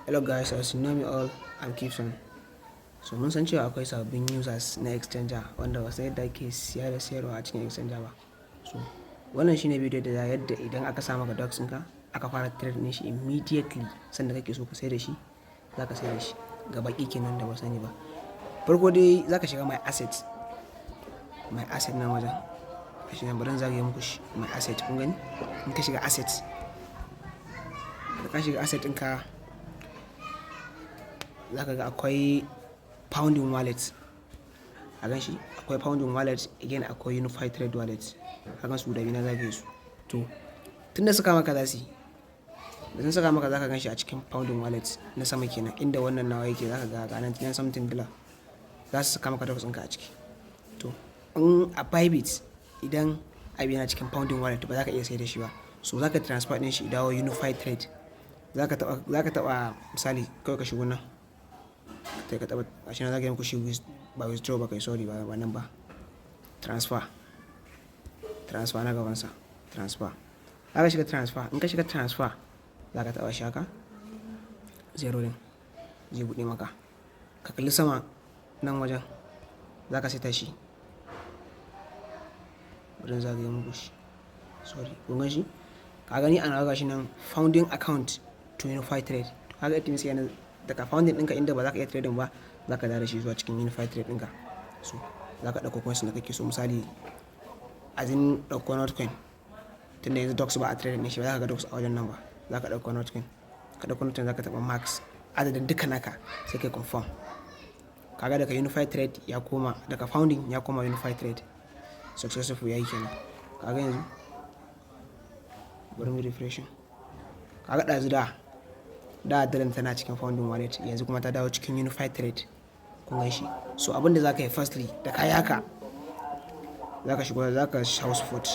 Hello guys, as you know me all, I'm Gibson. So mun san cewa akwai sababbin users na exchanger wanda ba san yadda ake siya da siyarwa a cikin exchanger ba. So wannan shine bidiyo da yadda idan aka sa maka DOGS ɗinka, aka fara trade ɗin shi, immediately sanda kake so ka sayar da shi, za ka sayar da shi. Ga baƙi kenan da ba sani ba. Farko dai za ka shiga my asset, my asset nan wajen. Gashi nan, bari in zagaye muku shi, my asset, kun gani? In ka shiga asset, da ka shiga asset ɗinka, za ka ga akwai funding wallet. A gan shi akwai funding wallet, again akwai unified trade wallet. Ka gan su guda biyu, na zagaye su. To, tunda suka maka za su yi, da sun saka maka, za ka gan shi a cikin funding wallet na sama kenan, inda wannan nawa yake. Za ka ga 99 something dollar za su saka maka DOGS ɗinka a ciki. To, in a Bybit, idan abu yana cikin funding wallet, ba za ka iya sayar da shi ba. So za ka transfer ɗin shi dawo unified trade. Za ka taɓa, misali, kawai ka shigo nan. Sai ka taɓa, gashi nan zagaye muku shi, ba withdraw ba kai, sorry, ba nan ba. Transfer. Transfer na gabansa. Transfer. Za ka shiga transfer. In ka shiga transfer, za ka taɓa shi haka. Zero ɗin zai buɗe maka. Ka kalli sama nan wajen, za ka saita shi. Bari in zagaye muku shi. Sorry, kun gan shi? Ka gani, ana gashi nan, funding account to unified trade. Kaga it means yana daga funding ɗinka inda ba za ka iya trading ba, za ka dawo da shi zuwa cikin unified trade ɗinka. So za ka ɗauko coins da kake so, misali, azin ɗauko Notcoin. Tunda yanzu DOGS ba a trading ɗin shi ba, za ka ga DOGS a wajen nan ba. Za ka ɗauko Notcoin. Ka ɗauko Notcoin, za ka taɓa max adadin duka naka, sai kai confirm. Kaga daga unified trade ya koma, daga funding ya koma unified trade. Successful yayi kenan. Kaga yanzu bari mu refreshing. Kaga ɗazu da dalan tana cikin funding wallet, yanzu kuma ta dawo cikin unified trade. Kun gan shi? So abin da za ka yi firstly, da ka yi haka, za ka shigo, za ka hau spot,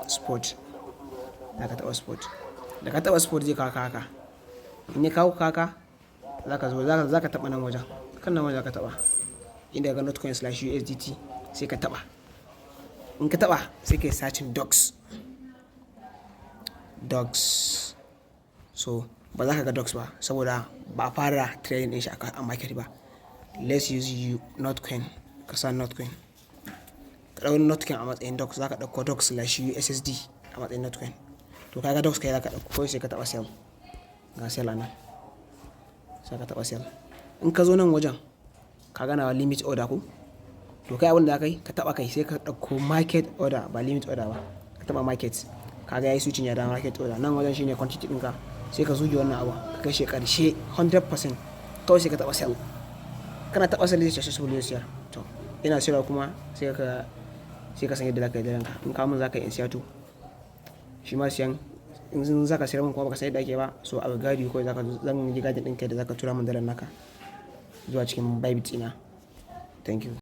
spot, za ka taɓa spot. Da ka taɓa spot, zai kawo ka haka. In ya kawo ka haka, za ka zo za ka taɓa nan wajen. Kan nan wajen za ka taɓa. Inda ga Notcoin/USDT, sai ka taɓa. In ka taɓa, sai ka yi searching DOGS. DOGS. So ba za ka ga DOGS ba saboda ba a fara trading ɗin shi a market ba. Let's use you Notcoin. Ka sa Notcoin. Ka ɗau Notcoin a matsayin DOGS, za ka ɗauko DOGS/USSD a matsayin Notcoin. To, ka ga DOGS kai za ka ɗauko, kawai sai ka taɓa sell. Ga sell a nan. Sai ka taɓa sell. In ka zo nan wajen, ka ga nawa limit order ko? To, kai abin da za ka yi, ka taɓa kai, sai ka ɗauko market order, ba limit order ba. Ka taɓa market. Ka ga yayi switching, ya dawo market order. Nan wajen shine quantity ɗinka. Sai ka zuge wannan abun ka kai shi ƙarshe 100%. Kawai sai ka taɓa sell. Kana taɓa sell, zai successful, zai siyar. To, ina siyarwa kuma sai ka san yadda za ka yi da ranka. In ka mun, za ka yi in siya, to. Shi ma siyan, in za ka siyar mun kuma ba ka san yadda ake ba, so I will guide you. Kawai zan yi guiding ɗinka yadda za ka tura mun dalar naka zuwa cikin Bybit ɗina. Thank you.